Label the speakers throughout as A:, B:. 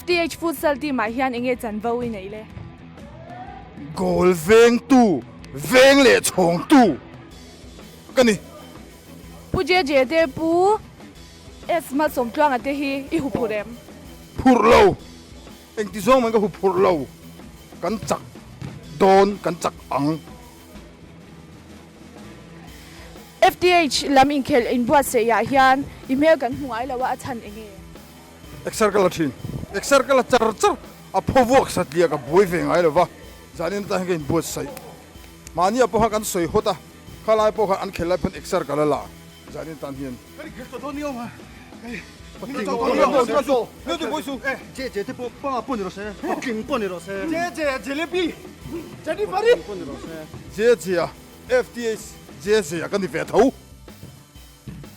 A: FTH Futsal team ah hian enge chanvo i neih le?
B: Goal vengtu, veng leh chhawngtu ka ni.
A: Pu JJ te Pu S Malsawmtluanga te hi i huphurh em?
B: Phurh lo. Engti zawng mai ka huphurh lo. Kan chak dawn, kan chak ang.
A: FTH lam inkhelh inbuatsaih ah hian i hmel kan hmu ngai lo a, a chhan enge?
B: Exer ka la thin. Exer ka la char char. A phaw vuak satliah ka buai ve ngai lo va, zanin atan hian ka inbuatsaih. Mahni ah pawh khan kan sawi hawt a, kha lai pawh khan an khelh lai pawn exer ka la la zanin atan hian.
C: Kan inkhelh tawh dawn nia
B: Jejea FTH Jejea ka ni ve tho.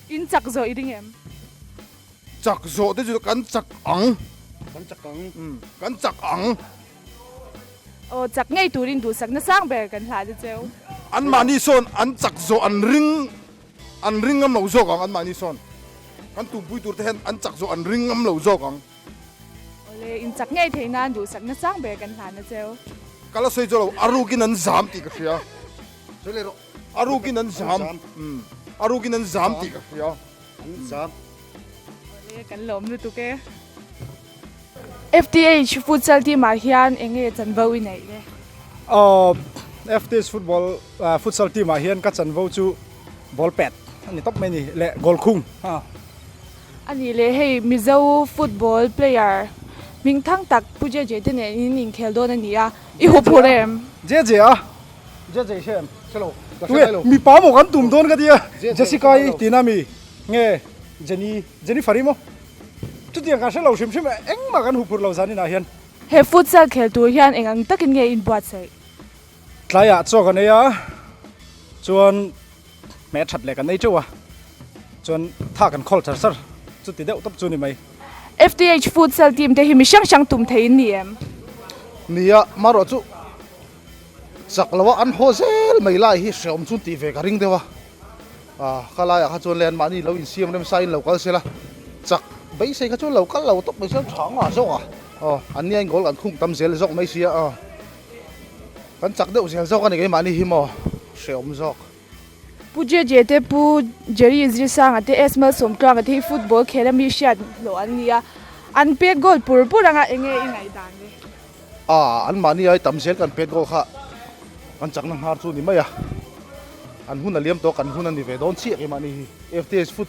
A: In chak zawh i ring em?
B: Chak zawh te chu kan chak ang.
C: Kan chak ang.
B: Kan chak ang.
A: Aw chak ngei turin duhsakna sang ber kan hlah te cheu.
B: Anmahni sawn an chak zawh an ring An ring ngam lo zawk ang anmahni sawn. Kan tumpui tur te hian an chak zawh an ring ngam lo zawk ang.
A: Awle, in chak ngei thei nan duhsakna sang ber kan hlan a cheu.
B: Ka la sawi chu lo, a rukin an zam tih ka hria.
C: Sawi leh rawh.
B: A rukin an zam. A rukin an zam tih ka hria.
C: An zam.
A: Awle, kan lawm lutuk e. FTH futsal team ah hian eng nge chanvo i neih le?
D: Aw, FTH football futsal team ah hian ka chanvo chu ball pet a ni tawp mai ni leh goal khung a.
A: A nih leh hei Mizo football player hming thang tak Pu JJ te nen in inkhel dawn a ni a, i huphurh em?
D: JJ a?
C: JJ hre em? Hre lo, ka hre ngai lo.
D: Mipa maw kan tum dawn ka tia, Jessica i tina mi nge Jenny, Jennifer i maw? Chutiang kan hre lo hrim hrim engmah kan huphurh lo zan inah hian.
A: He futsal khel tur hian eng ang takin nge inbuatsaih?
D: Tlaiah chaw kan ei a, chuan hmeh that leh kan ei teuh a, chuan tha kan khawl char char, chuti deuh tawp chu ni mai.
A: FTH futsal team te hi mi hrang hrang tum thei in ni em?
C: Nia, marawh chu chak lo a an haw zel mai lai hi hreawm chu tih ve ka ring deuh a. Ah, kha laiah kha chuan le an mahni lo insiam rem sain lo kal sela, chak beisei kha chuan lo kal lo tawp mai chuan tha ngah zawk a, aw an nia in goal kan khung tam zel zawk mai sia aw, kan chak deuh zel zawk a ni keimahni hi maw hrehawm zawk.
A: Pu JJ te Pu Jerry Zirsanga te S Malsawmtluanga te hi football khel a mi hriat hlawh an ni a, an pet goal pur pur anga enge i ngaihdan le?
C: A, an mahni ai tam zel kan pet goal kha kan chakna hnar chu ni mai a, an hun a liam tawh kan hun a ni ve dawn chiah keimahni hi. FTH foot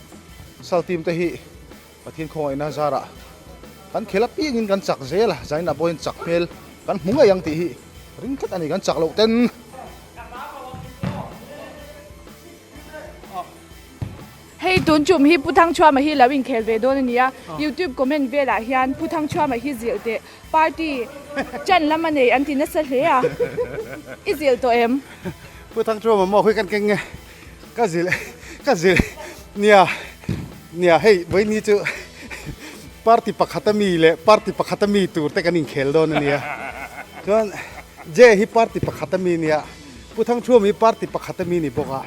C: sal team te hi Pathian khawngaihna zarah kan khel apiangin kan chak zel a, zainah pawhin chak hmel kan hmu ngei ang tih hi ring tlat a ni kan chak loh ten.
A: Hei tun chum hi Pu Thangchhuama hi lo inkhel ve dawn a ni a, YouTube comment velah hian Pu Thangchhuama hi zilh teh party chan lam a nei an ti nasa hle a, i zilh tawh em?
D: Pu Thangchhuama maw khawi kan keng nge ka zilh ka zilh nia nia hei vawiini chu party pakhat ami leh party pakhat ami tur te kan inkhel dawn a nia chuan J hi party pakhat ami nia Pu Thangchhuama hi party pakhat ami ni bawk a.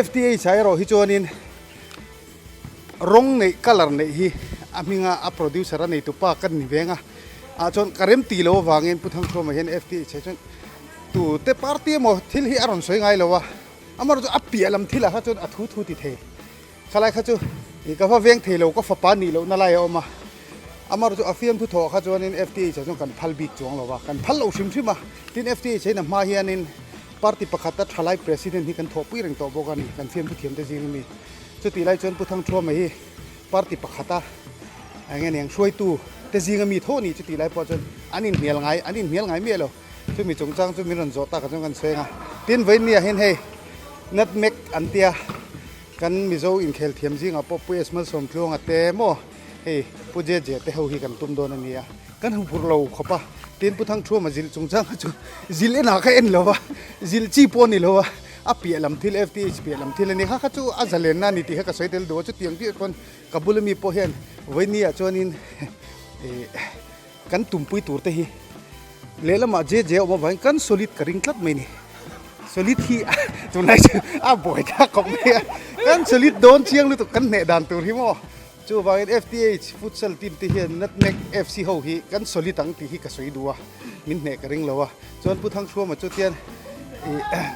D: FTH ah erawh hi chuanin rawng neih colour neih hi a hminga a producer a neitu pa ka ni veng a ah chuan ka rem tih loh avangin Pu Thangthuama hian FTH ah chuan tu te party emaw thil hi a rawn sawi ngai lo a amaherawhchu a piah lam thil ah kha chuan a thu thu ti thei khalai kha chu ih ka va veng thei lo ka fapa nih loh na lai a awm a amaherawhchu a fiamthu thawh ah kha chuanin FTH ah chuan kan phal bik chuang lo va kan phal loh hrim hrim a tin FTH hian a hma hianin Party pakhata thalai President hi kan thawhpui reng tawh bawk a ni, kan fiamthu thiamte zing ami. Chutih lai chuan Pu Thangthuama hi party pakhata eng nge niang hruaitu te zing ami tho a ni. Chutih lai pawh chuan an inhnial ngai, an inhnial ngai miah lo. Chumi chungchang chu min rawn zawh takah chuan kan sawi ang a. Tin, vawiinniah hian hei nutmeg an tia kan Mizo inkhel thiam zingah pawh Pu Esmal Sawmtluanga te maw hei Pu JJ te ho hi kan tum dawn a ni a. Kan hmu phur lo khawp a, tin Pu Thangthuama zilh chungchang kha chu zilh enah kha en lo a, zilh chi pawh a ni lo a, a piah lam thil FTH piah lam thil a ni kha kha chu a zalenna a ni tih kha ka sawi tel duh a, chutiang chiah chuan ka bula mi pawh hian vawinia chuanin ih kan tumpui tur te hi lehlamah JJ a awm avangin kan solid ka ring tlat mai a ni, solid hi tunlai chu a buai thlak khawp mai a, kan solid dawn chiang lutuk kan hneh dan tur hi maw. Chuvangin FTH futsal team te hian Nutmeg FC ho hi kan solid ang tih hi ka sawi duh a, min hneh ka ring lo a. Chuan Pu Thangthluama chu tian ih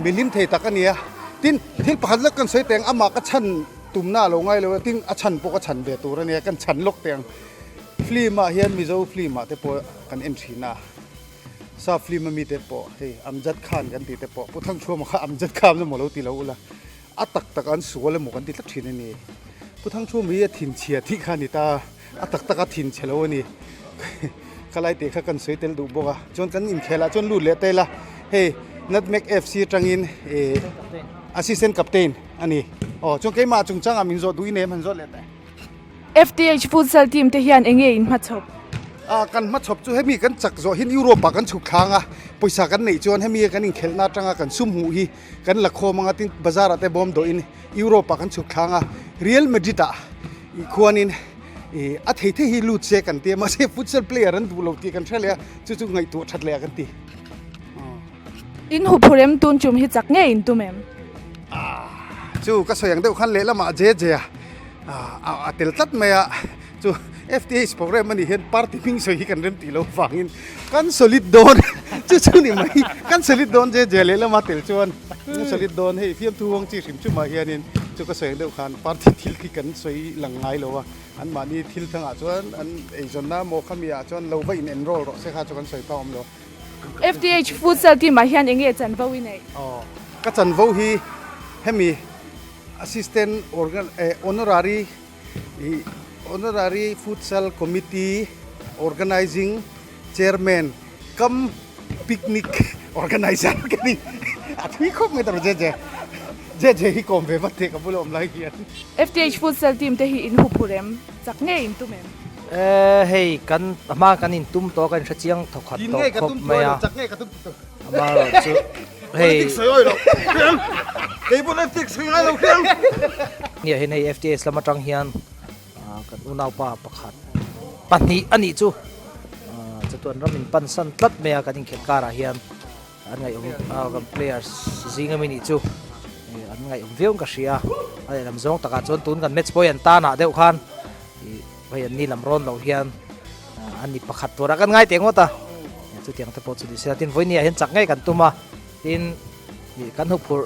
D: mi hlim thei tak a ni a. Tin, thil pakhat lek kan sawi teh ang, amah ka chhan tumna a lo ngai lo a, tin a chhan pawh ka chhan ve tur a nia, kan chhan lawk teh ang. Film ah hian Mizo film ah te pawh kan en thin a. Sap film ami te pawh hei Amjad Khan kan tih te pawh Pu Thangthuama kha Amjad Khan emaw lo ti lo ula a tak tak an sual emaw kan ti tlat thin a ni. Pu Thangthuama hi a thinchhia tih kha a ni ta, a tak tak a thinchhe lo a ni. Khalai tih kha kan sawi tel duh bawk a, chuan kan inkhelah chuan lut leh ta ila hei Nutmeg FC atangin ih Assistant Captain a ni. Aw chuan keimah chungchangah min zawh duh i nem han zawt leh ta.
A: FTH Futsal team te hian enge in hmachhawp?
D: A, kan hmachhawp chu hemi kan chak zawh hian Europe ah kan chhuk thlang a, pawisa kan neih chuan hemi kan inkhelhna atanga kan sum hmuh hi kan la khawm anga tin bazar ah te bawm dawhin Europe ah kan chhuk thlang a, Real Madrid ah ih khuanin ih a thei thei hi lut se kan ti a, mahse futsal player an duh lo tih kan hre leh a, chu chu ngaihtuah that leh a kan ti.
A: In huphurem tun chum hi chak ngei in tum em?
D: Chu ka sawi ang deuh khan lehlamah je je a a tel tlat mai a, chu FTH program a nih hian party hming sawi hi kan rem tih loh vangin kan solid dawn chu chu ni mai kan solid dawn je je lehlamah tel chuan kan solid dawn hei fiamthu huang chi hrim hrim ah hianin chu ka sawi ang deuh khan party thil khi kan sawi lang ngai lo a, anmahni thil thangah chuan an eizawnna maw khami ah chuan lo va in enroll rawh se kha chu kan sawi phak awm lo.
A: FTH Futsal team ah hian enge chanvo i neih?
D: Aw, ka chanvo hi hemi Assistant Organ eh Honorary Honorary Futsal Committee Organizing Chairman cum Picnic Organizer ka ni. A thui khawp mai ta rawh JJ. JJ hi kawm ve vat teh ka bula awm lai hian.
A: FTH Futsal team te hi in huphurh em? Chak ngei in tum em?
E: E hei kan a hma kan in tum tawh kan hre chiang thawk khat tawh khawp mai a amaherawh chu hei nia hian hei FTS lam atang hian kan unaupa pakhat pahnih a nih chu chatuan ram in pan san tlat mai a kan inkhelh karah hian An ngaihawm a kan players zing ami nih chu an ngaihawm viau in ka hria a lehlam zawng takah chuan tun kan match pawh hi an tan ah deuh khan ih hei an ni lam rawn loh hian an ni pakhat turah kan ngai teh ngawt a chutiang te pawh chu ni se tin vawinia hian chak ngei kan tum a tin ih kan huphurh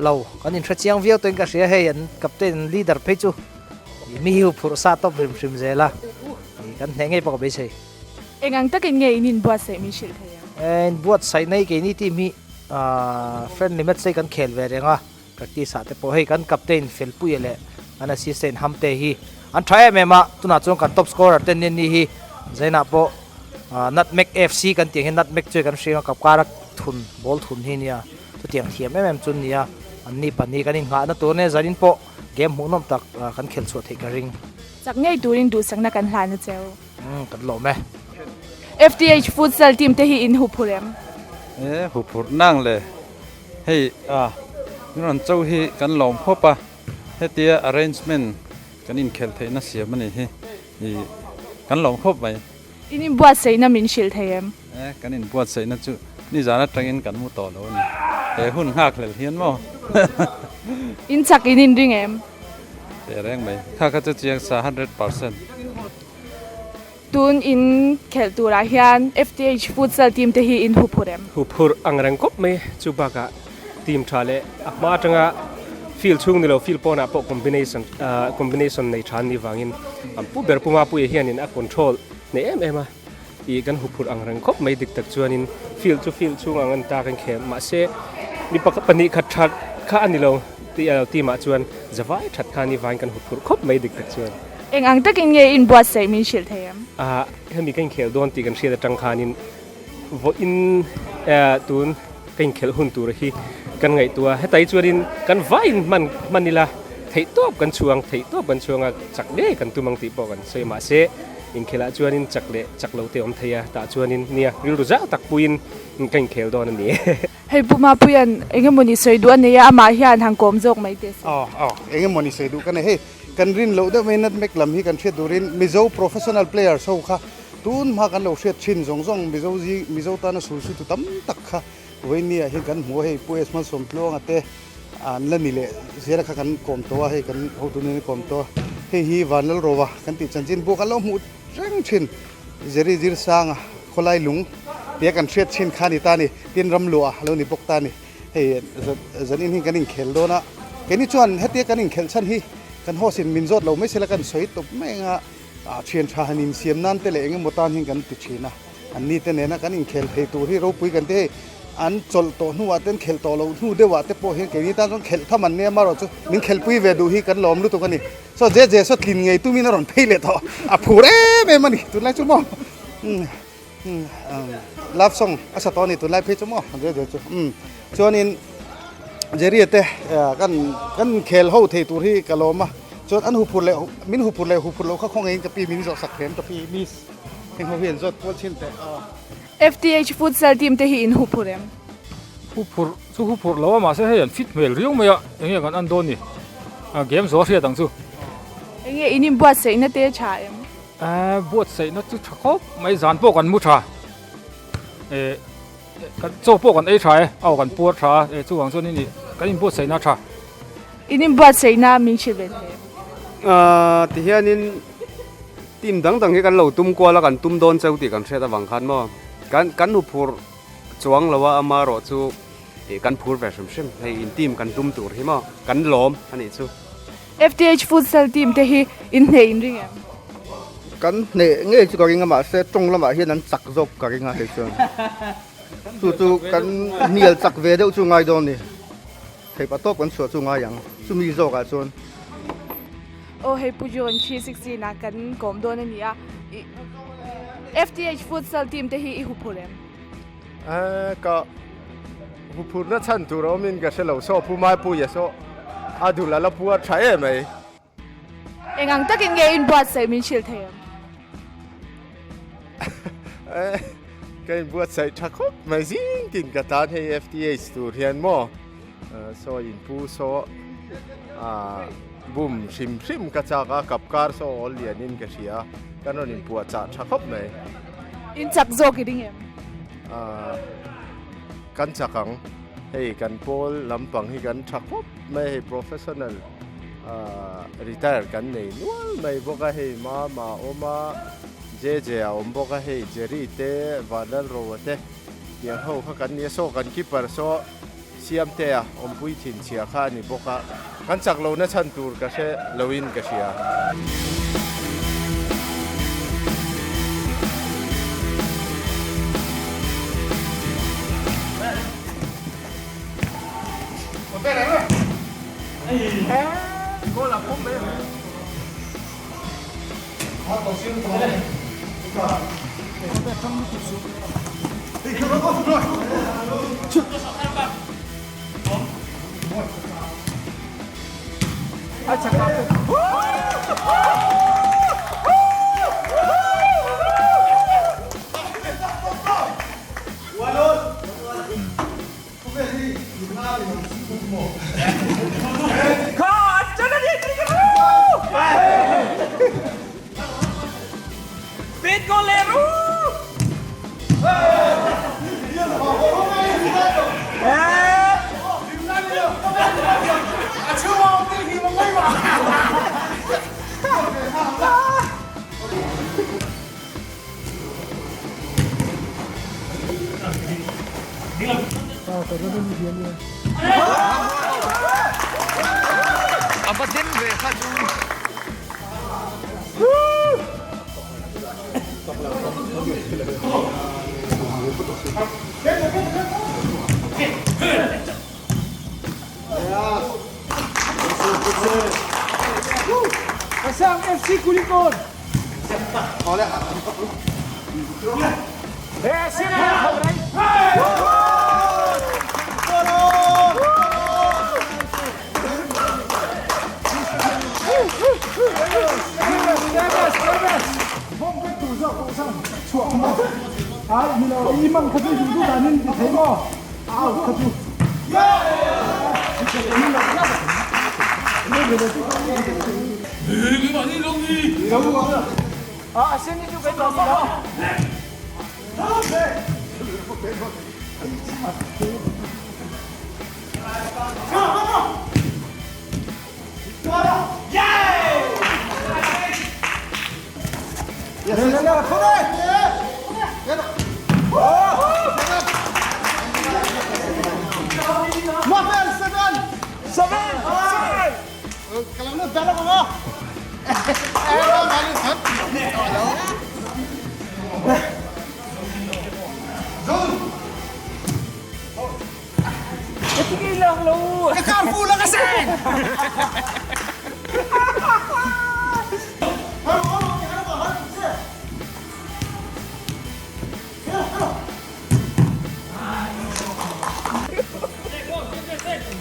E: lo kan inhre chiang viau tawhin ka hria hei an captain leader phei chu ih mi hi huphurh sa tawp hrim hrim zel a ih kan hneh ngei pawh ka beisei.
A: Eng ang takin nge in inbuatsaih min hrilh thei ang?
E: Inbuatsaih nei keini team hi friendly match te kan khel ve reng a, practice ah te pawh hei kan captain Felpuia leh kan assistant Hamte hi an tha em em a, tunah chuan kan top scorer te an ni hi Zainah pawh Nutmeg FC kan tih ang hian Nutmeg chu kan hriang a kapkara thun ball thun hi nia chutiang thiam em em chu an ni a, an ni pahnih kan innghahna tur nia Zanin pawh game hmuhnawm tak kan khel chhuah theih ka ring.
A: Chak ngei turin duhsakna kan hlan a cheu.
E: Umm kan lawm e.
A: FTH Futsal team te hi in huphurh em?
F: E huphurh nang le. Hei a min rawn cho hi kan lawm khawp a, hetia arrangement kan inkhelh theihna siam a nih hi i kan lawm khawp mai.
A: In inbuatsaihna min hrilh thei em?
F: E kan inbuatsaihna chu nizan atangin kan mu tawh lo a ni. He hun nghakhlel hian maw?
A: In chak in inring em?
F: Teh reng mai. Kha kha chu chiang sa 100%.
A: Tun in khelh turah hian FTH Futsal team te hi in huphurh em?
G: Huphurh ang reng kawp mai. Chu bakah team tha leh a hma atanga field chhung ni lo field pawnah pawh combination combination nei tha an nih vangin an pu ber Puma Puia hianin a control nei em em a. Ih kan huphurh ang reng khawp mai dik tak chuanin field chu field chhung ang an ta kan khel mahse mi pakhat pahnih khat that kha a ni lo tih a lo team ah chuan zavai that kha ni vain kan huphurh khawp mai dik tak chuan.
A: Eng ang takin nge inbuatsaih min hrilh thei em?
G: Ah hemi ka inkhel dawn tih kan hriat atang khanin vawiin eh tun ka inkhelh hun tur hi kan ngaihtuah a hetai chuanin kan vaiin hman hman ila theihtawp kan chhuang theihtawp kan chhuang a chak ngei kan tum ang tih pawh kan sawi mahse Inkhelh ah chuanin chak leh chak lo te awm thei a, tah chuanin nia rilru zau tak puiin ka inkhel dawn a ni.
A: Hei Pu Mapuia'n engemawni sawi duh a nei a, amah hian han kawm zawk mai teh se.
D: Aw aw engemawni sawi duh ka nei. Hei kan rin loh deuh mai nutmeg lam hi kan hriat turin Mizo professional players ho kha tun hma kan lo hriat thin zawng zawng Mizo zing Mizo tana sul sutu tam tak kha vawinia hian kan hmu a, hei Pu S Malsawmtluanga te an la ni leh zela kha kan kawm tawh a, hei kan hotu nen kawm tawh a. Hei hi Vanlalrova kan tih chanchin bu kan lo hmuh reng thin Jerry Zirsanga khawlai lung tia kan hriat thin kha a ni ta a ni. Tin ramluah a lo ni bawk ta a ni. Hei zanin hi kan inkhel dawn a, keini chuan hetia kan inkhelh chhan hi kan host in min zawt lo mai sela kan sawi tawp mai ang a, thian tha han insiam nan te leh eng emaw tan hian kan ti thin a, an ni te nena kan inkhel thei tur hi ropui kan ti hei an chawlh tawh hnuah te an khelh tawh loh hnu deuhah te pawh hian keini tan chuan khelh tham an nia amaherawh chu min khelhpui ve duh hi kan lawm lutuk a ni. Saw JJ saw tlin ngei tumin a rawn phei leh tawh a phur em em a ni tunlai chu maw. Love song a sa tawh a ni tunlai phei chu maw JJ chu chuanin Jerry te kan kan khel ho thei tur hi ka lawm a chuan an huphur leh min huphur leh huphur loh kha khawngaihin ka pi min zawh sak them ka pi miss heng ho hi an zawt kual chin teh aw.
A: FTH futsal team te hi in huphur em?
H: Huphur chu huphur lo a mahse hei an fit hmel riau mai a enge kan an dawn ni game zawh a hriat ang chu.
A: Enge in inbuatsaihna te tha em?
H: Ahh buatsaihna chu tha khawp mai zan pawh kan mu tha eh kan chaw pawh kan ei tha e aw kan puar tha a eh chuvang chuan in kan inbuatsaihna a tha.
A: In inbuatsaihna min hrilh ve thei em?
I: Ahh tihianin team dang dang hi kan lo tum kual a kan tum dawn cheu tih kan hriat avang khan maw kan kan huphurh chuang lo a amaherawh chu ih kan phur ve hrim hrim hei in team kan tum tur hi maw kan lawm a nih chu.
A: FTH Futsal team te hi in hneh in ring em?
J: Kan hneh ngei chu ka ring a mahse tawng lamah hian an chak zawk ka ring a hei chuan chu chu kan hnial chak ve deuh chu ngai dawn ni theih tawp kan chhuah chu ngai ang chumi zawkah chuan.
A: Aw hei Pu John 316 ah kan kawm dawn a ni a FTH Futsal team te hi i huphurh em?
K: Ka huphurhna chhan tur a awmin ka hre lo saw Pu Maipuia saw a dul a la puar tha em mai.
A: Eng ang takin nge inbuatsaih min hrilh thei ang?
K: Ka inbuatsaih tha khawp mai zing tin ka tan hei FTH tur hian maw saw inpu saw bum hrim hrim ka chak a kap kar saw awl lianin ka hria kan rawn inpuahchah tha khawp mai.
A: In chak zawk i ding em?
K: Kan chak ang. Hei kan pawl lampang hi kan tha khawp mai hei professional retire kan nei nual mai bawk a hei Mama a awm a, JJ a awm bawk a hei Jerry te Vanlalroa te tiang ho kha kan ni a saw kan keeper saw Siamtea awmpui thinchhia kha a ni bawk a, kan chak lohna chhan tur ka hre loin ka hria.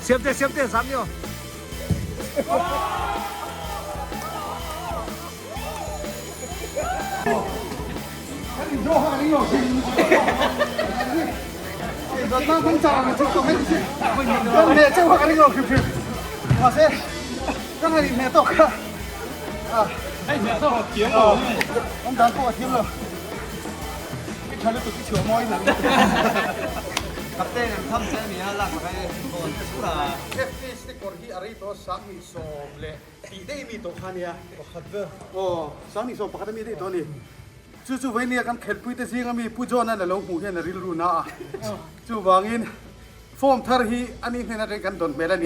E: Siamte siamte zam yo.
D: Tih daih mi tawh kha nia pakhat vel aw Sangni sawm pakhat a mi daih tawh a ni. Chu chu veinia kan khelhpui te zinga mi Pu John-a'n a lo hmuh hian a rilru na a, chuvangin form thar hi ani hnen atangin kan dawn hmel a ni.